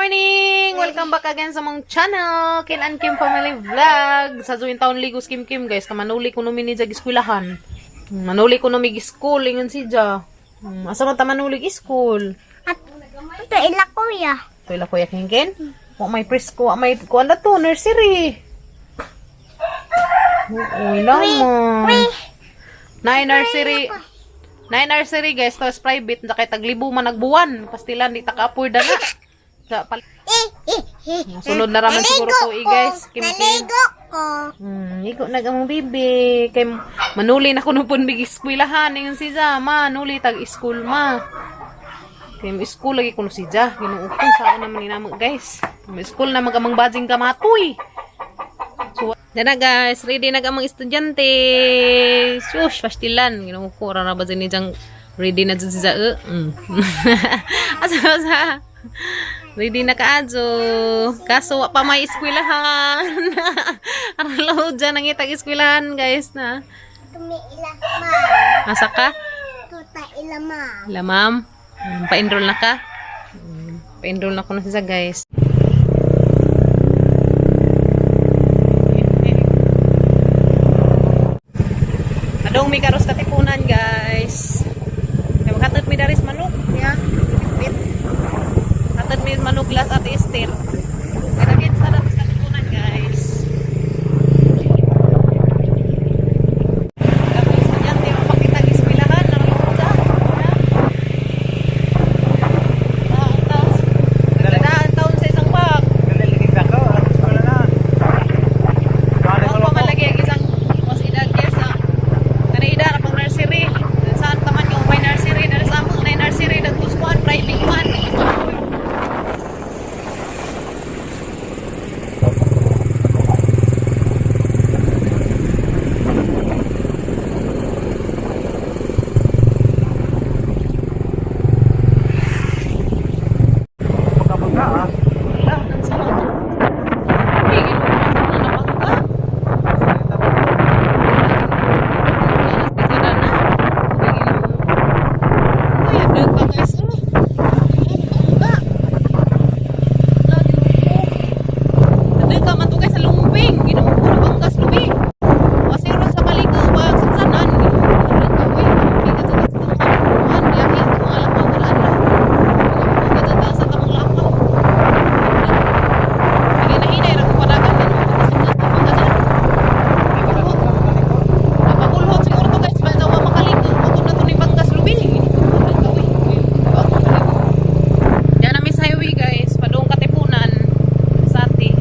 Morning! Welcome back again sa mong channel, Kin and Kim Family Vlog. Sa Zuin Town Ligos Kim Kim guys, kamanuli ko numi ni Jag eskwelahan. Manuli ko numi school ingon si Ja. Asa man ta manuli school? At ito ila kuya. Tuila kuya Kin Kin? Wa may preschool, wa may kuan na to, nursery. Oo, lamon. Nay nursery. Nay nursery guys, tapos private na kay taglibo man nagbuwan. Pastilan di ta ka-afford na. Sa pal- Eh, eh, eh. Sunod na raman siguro Naligo to eh, guys. ko. Kim Kim. Naligo ko. Igo nag among bibi. Kay manuli na kuno pun big eskwelahan ingon si Ja, manuli tag school ma. Kay mo school lagi kuno si Ja. Ginoo ko saan naman ni namo guys. Mo school na magamang bajing kamatoy. So, yan na guys, ready na among estudyante. Shush, pastilan. Ginoo ko ra na ba ni Jang ready na jud si Ja. Eh. Asa asa. Ready na kaadyo. Kaso wa pa may eskwelahan. Aralaw dyan ang itag eskwelahan guys na. Tumiila ma. Asa ka? Tuta ila ma. Wala ma'am. Pa-enroll na ka? Pa-enroll na ko na siya guys. Adong mi karos katipunan guys. Kaya makatod mi daris manok. Ya. Wait. Hatod mi manok las at Esther. Kaya dagit sa datos katipunan guys. Kami estudyante mapakita eskwelahan ng Nagdaan taon sa isang bag. Ang pamalagi ang isang mas edad kesa. Kanay ida na pang nursery. Saan taman yung may nursery? Dahil sa among na nursery, nagtuskuan, private man. Wala, nang sama to. Pigil ko na napangga. Napagulhot siguro to guys, basta wa makaliko. Kuto na to ni Panggas Lubi. Diyan namin sa highway guys, padung Katipunan, Sati.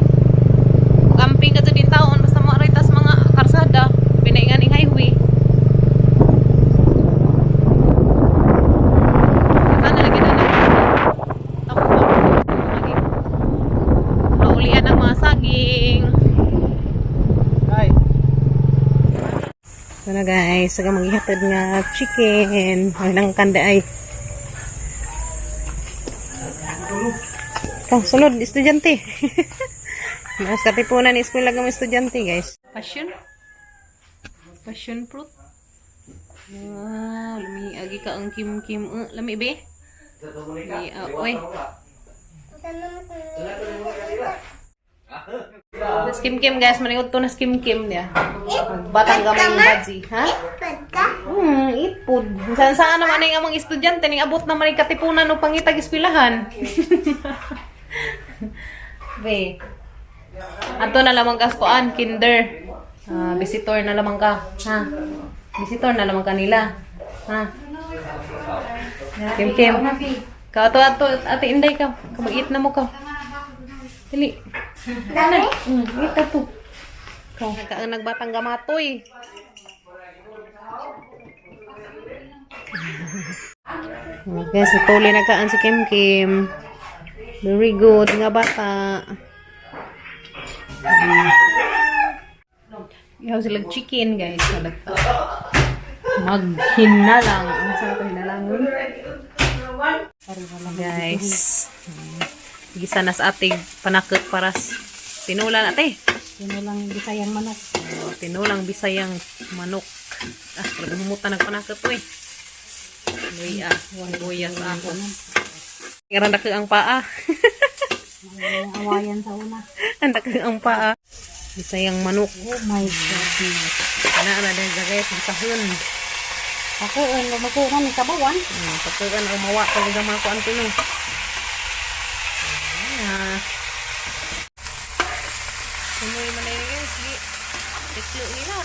Camping ka din taon, basta mga tas mga karsada, pinaingan ning highway. Sana lagi na na. Lagi. Maulian ang mga saging. Ito na guys, saga maghihatid nga chicken. Ay nang kanda ay. Ikaw, sunod, estudyante. Mas katipunan ni eskwela ng estudyante, guys. Passion? Passion fruit? Wow, lami agi ka ang kim-kim. Lami be? Lami, oy. Nas kim-kim guys, maningod to nas kim-kim niya. Magbatang gamay yung baji, ha? Pagka? Ipod. Saan saan naman ang among estudyante ning abot naman ang katipunan o pangitag eskwelahan. Be. Ato na lamang ka kuan, kinder. Ah, visitor na lamang ka, ha? Visitor na lamang kanila. Ha? Kim Kim. Ka ato ato ate Inday ka. Kamag-eat na mo ka. Dali. Dami? Eat na to. Ka ka ang nagbatang gamatoy. Okay, so tuloy na kaan si Kim Kim. Very good nga bata. Ihaw sila chicken, guys. Maghinalang. Ang sarap ang hinalangon. Guys. Gisa na sa ating panakot paras. Tinulan ate. Tinulang bisayang manok. Oh, tinulang bisayang manok. Ah, grabe humuta nagpanakot to eh. Luya, buyas ako. Ngaran ang paa. Yung awayan sa una. Ang ang paa. Bisayang manok. Oh my goodness. Ana na dahil sa guys, bisahon. Ako, ano, magkuha ni kabawan. Pagkagan ang mawa pag mga kuan tino. Ayan. Sumoy man na yun guys. Sige. Tiklo nila.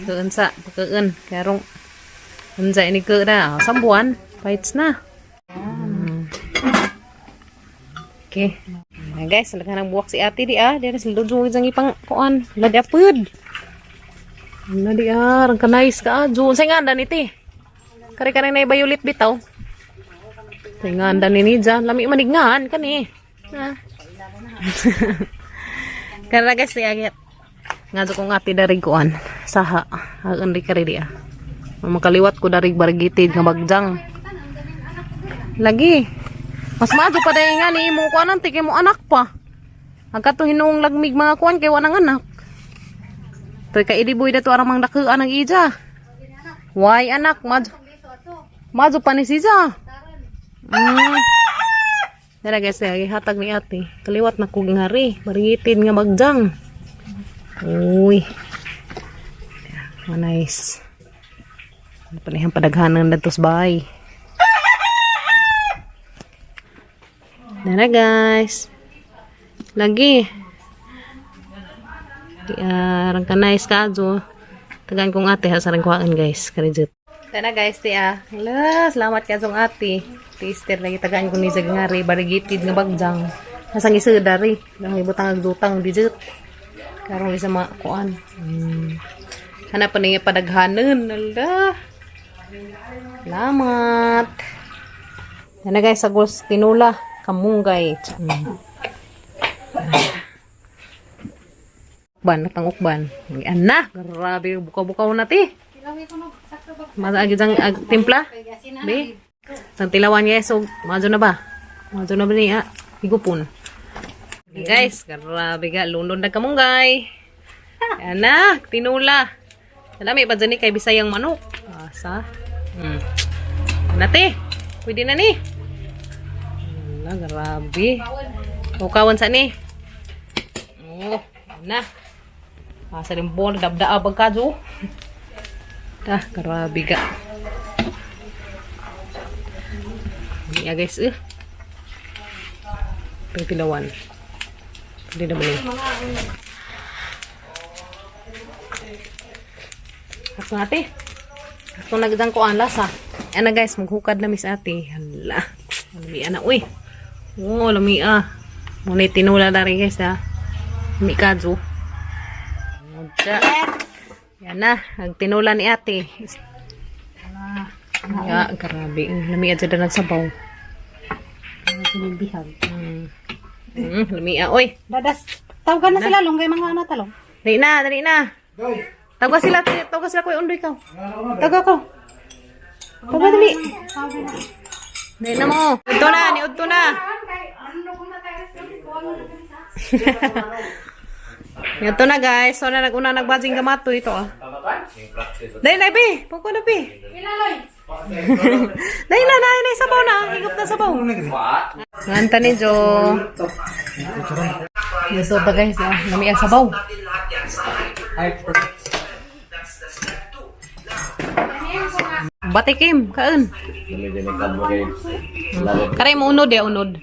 Pagkaan sa, pagkaan. Karong, unsa ini ke na. Sambuan, bites na. Okay. Ayan, guys, naghanang buwak si ate di ah. Di na sila doon isang ipang kuan. Ladi apod. Ladi ah, rang ka nice ka ah. Ju, sa nga andan iti. Kare kare na violet bitaw. Sa nga andan ni Nidja. Lami manignahan kani. Ah. Kara guys, di agit. Nga kong ate darig kuan. Saha. Ang di kare di ah. Makaliwat ko darig barigitid nga bagjang. Lagi. Mas maadyo pa dahil nga ni mo kuan ang kay mo anak pa. Ang kato hinuong lagmig mga kuan kay wanang anak. Toy ka idiboy na to aramang dakuan ang ija. Why anak madyo. Madyo pa ni sija. Dara guys, ay hatag ni ate. Kaliwat na kog ngari, baringitin nga bagjang. Uy. Oh, nice. Ano pa niyang padaghanan na to sa bahay. Dara guys. Lagi. Arang ka nice ka adyo. Tagaan kong ate ha sarang kuhaan guys. Karijut. Dara guys, ti ah. Hala, salamat ka song ate. Taster lagi tagaan ko ni sa ngari barigitid nga bagjang. Nasang isa dari. Nang ibutang agdutang dijut. Karong isa mga kuan. Hanap pa niya padaghanan. Hala. Salamat. Yan na guys, sagos tinula, kamunggay. Ukban, natang ukban. Yan na, grabe, bukaw-bukaw na ti. Masaagid ang timpla. Be. Ang tilawan guys, so mazo na ba? Mazo na ba niya? Higupon. Okay, guys, grabe ga, lunod na kamunggay. Yan na, tinula. Alami pa dyan ni kay Bisayang manok. Asa. Nate, pwede na ni. Wala, grabe. Ukawan sa ni. Oh, na. Asa rin buwan, dabdaabag ka, Jo. Ah, grabe ka. Hindi ya, guys, eh. Pagpilawan. Pwede na ba ni? Ato ate. Ato nagdang ko ang lasa. Ana guys, maghukad na miss ate. Hala. Lamia na uy. Oo, lamia. Muna tinula na rin guys ha. Lami kadyo. Mudya. Yan na, ang tinula ni ate. Ya, grabe. Lamia dyan na nagsabaw. Bihag. Lamia, oy. Dadas, tawagan na sila longgay mga ano talong. Dali na, dali na. Tawag sila kuya Undoy ka. Tawag ko. Tawag dali. Dali na mo. Udto na, ni udto na. Ito na guys. So na naguna nagbajing gamato ito ah. Dali na bi. Puko na bi. Dali na, dali na sabaw na. Higop na sabaw. Nganta ni Jo. Ito ba guys ah. Lami ang sabaw. Batikim, kaon. Karay mo unod ya unod.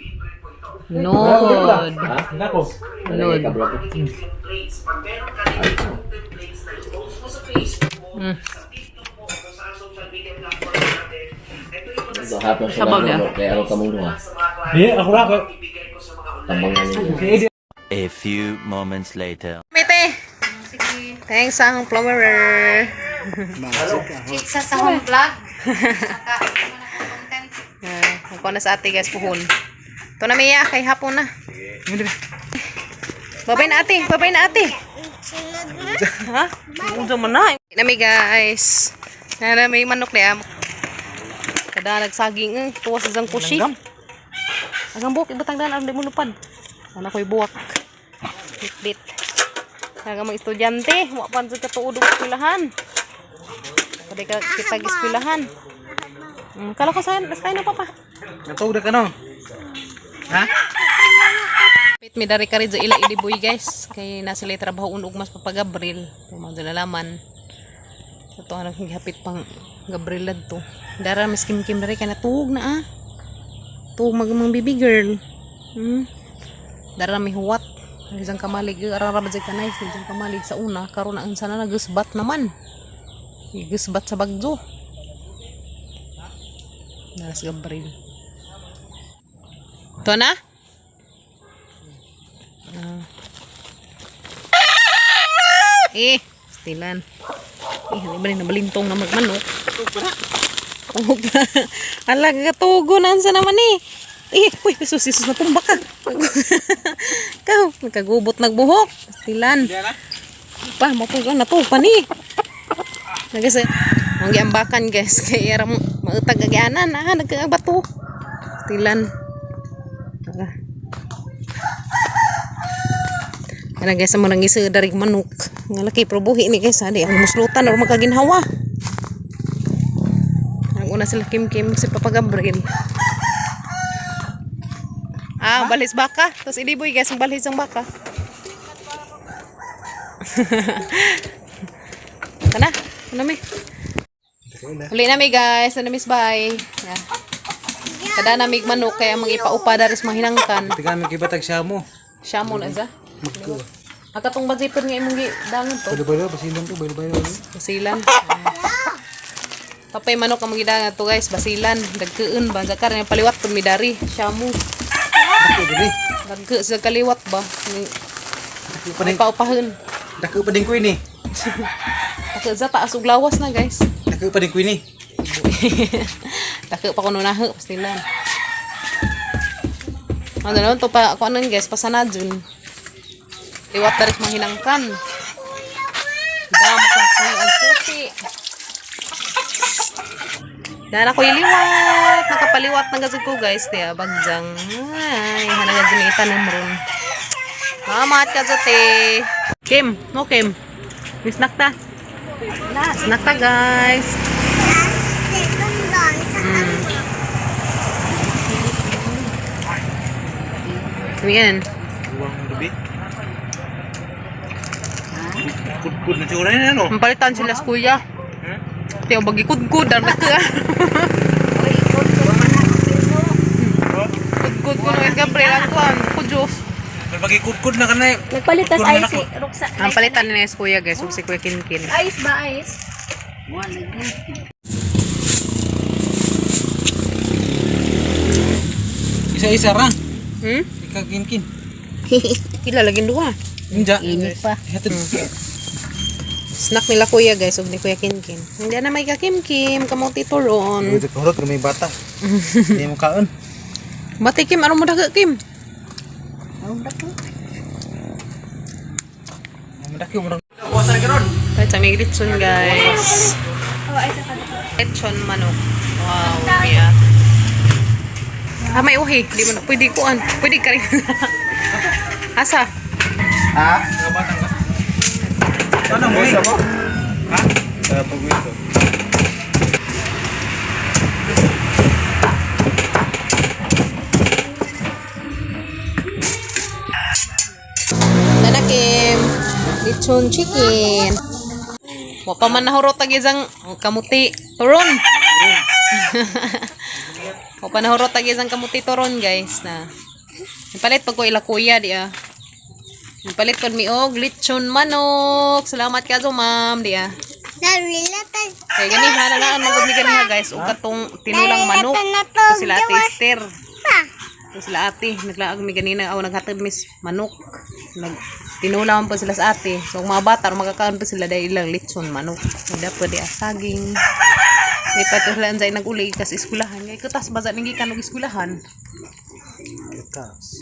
Unod. Unod. Sabaw niya. Kaya ako kamong duha. Eh, ako ra ko. Tambangan ninyo. A few moments later. Mite. Thanks ang plumberer. Pizza sa home vlog. Saka, content. Ako na sa ate guys puhon. Ito na Mia, kay hapon na. Babay na ate, babay na ate. Sunod na. Ha? Unsa man na. Nami guys. Na may manok niya. Kada nagsaging eh, tuwa sa jang kushi. Agang buhok ibutang daan aron di mo lupad. Ana ko'y buwak. Bit. Kaga mga estudyante, wa pa jud katuod og eskwelahan. Pwede ka kita eskwelahan. Kala ko sa kaya na papa. Natog na ka no? Ha? Pit mi dari kari ila iliboy guys. Kay nasa sila trabaho unog mas papagabril. Tumang nalaman. Ito ang naghihapit pang Gabriel to. Dara mas kim-kim dari kay natuog na ah. Tuog mag mga baby girl. Dara mi huwat. Isang kamalig ara ra ba jud kanay isang kamalig sa una karon ang sana nagusbat naman. Gusbat sa bagyo. Dara sa Gabriel. To na? Ah. Eh, stilan. Eh, hindi ba rin nabalintong na magmanok? Tugog na. Ala, katugo na sa naman eh. Eh, uy, Jesus, Jesus, natumba ka. Ikaw, nagkagubot nagbuhok. Stilan. Pa, mapugo na to, pani. Nagasa, ang giambakan guys, kay era mo mautag agyanan, ah, nagkabato. Stilan. Tara. Ana guys, mo nang isa darig manok. Nga laki probuhi ni guys, adi ang muslutan or makaginhawa. Ang una sila Kim Kim si Papa Gabriel. Ah, balis baka. Tapos iliboy guys, ang balis ang baka. Kana, ano mi? Uli na mi guys, ano miss bye. Yeah. Kada na mig manok kaya mga ipaupa daris mahinangkan. Tiga mi kibatag siya mo. Siya mo na sa. Magko. Ang katong bazipon nga imong gi dangon to. Baylo-baylo basilan to, baylo-baylo. Basilan. Papay manok ang magidangan to guys, basilan. Dagkeun ba zakar nga paliwat pud midari. Siya mo. Dako dili. Dagke sa kaliwat ba. Dako pa May din. paupahon. Dako pa din ko ini. Dagke sa taas ug lawas na guys. Dako pa din ko ini. Dagke pa kuno nahe basilan. Ano naman to pa kuan guys, pasana jun. Liwat tarik mahinangkan. Damo kang kuy ang susi. Dara ko iliwat. Nakapaliwat na gazud ko guys. Tiya, bagjang. Ay, hanaga dyan itanom ron. Mamat ka te. Kim, no Kim. May snack ta. Snack ta guys. Ayan. Uwang gabi. Kudkud na siguro na ano. Ang palitan sila sa kuya. Tiyo, bagi kudkud. Ang nagka. Kudkud ko nung Gabriel. Ang kuwan. Kudjos. Bagi kudkud na kanay. Nagpalit tas Kudkud na ice nako. eh, ruksa. Ang palitan nila sa kuya guys. Ug si Kuya Kinkin. Ice ba ice? Isa-isa ra. Ikakinkin. Ilalagin duha. Inja. Init pa. Hatid. Snack nila kuya guys. Ug ni Kuya Kinkin. Hindi na may kakimkim. Kamuti turon. Uy, kurot may bata. Hindi mo kaon. Bati Kim, ano mo daga Kim? Madaki mo. Right, sa may litson guys. Litson manok. Wow, yeah. Ah, may uhi. Di mo na. Pwede kuan. Pwede ka rin. Asa? Ha? Kabatang ka. Ano mo? Ha? Sa pagwito. Nana Kim. Litson chicken. Wa pa man nahurot ang isang kamuti turon. Wa pa nahurot ang isang kamuti turon guys na. Ipalit pag ko ila kuya di ah. Ipalit pag mi og litson manok. Salamat ka ma'am di ah. Kay gani ha na magud mi ganiha guys og katong tinulang manok. Ito sila Ate Esther. Ito sila ate, naglaag mi ganina aw naghatid mis manok. Nag tinulang pa sila sa ate. So ang mga bata magkakaon pa sila dahil ilang litson manok. Hindi pwede asaging. Di pa ito sila anjay naguli kas eskwelahan. Ngay kutas baza ningi kan og eskwelahan.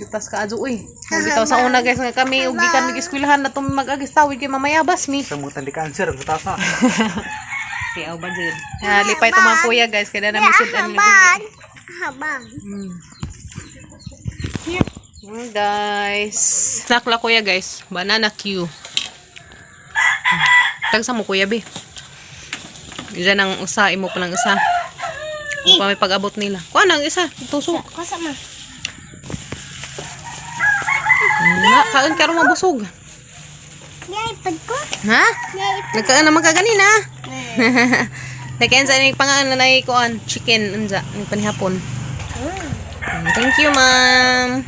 Kutas ka adyo uy. Bitaw sa una guys nga kami og gikan mig eskwelahan na tum mag-agis tawid kay mamayabas mi. Sa mga tandi cancer ang kutasa. Tiaw ba jud. Ah, lipay to mga kuya guys kaya na mi sud ang Habang. Guys. Snack la kuya guys. Banana Q. Tagsa mo kuya be. Diyan ang usa, imo pa lang usa. Ano pa may pag-abot nila. Kuha na ang isa, tusok. Kusa ma. Na, kaon karon mabusog. Yay, pag ko. Ha? Yay. Nagkaan naman ka ganina. Nagkaan sa inyong pangaan na kuan chicken unja ning panihapon. Thank you, ma'am.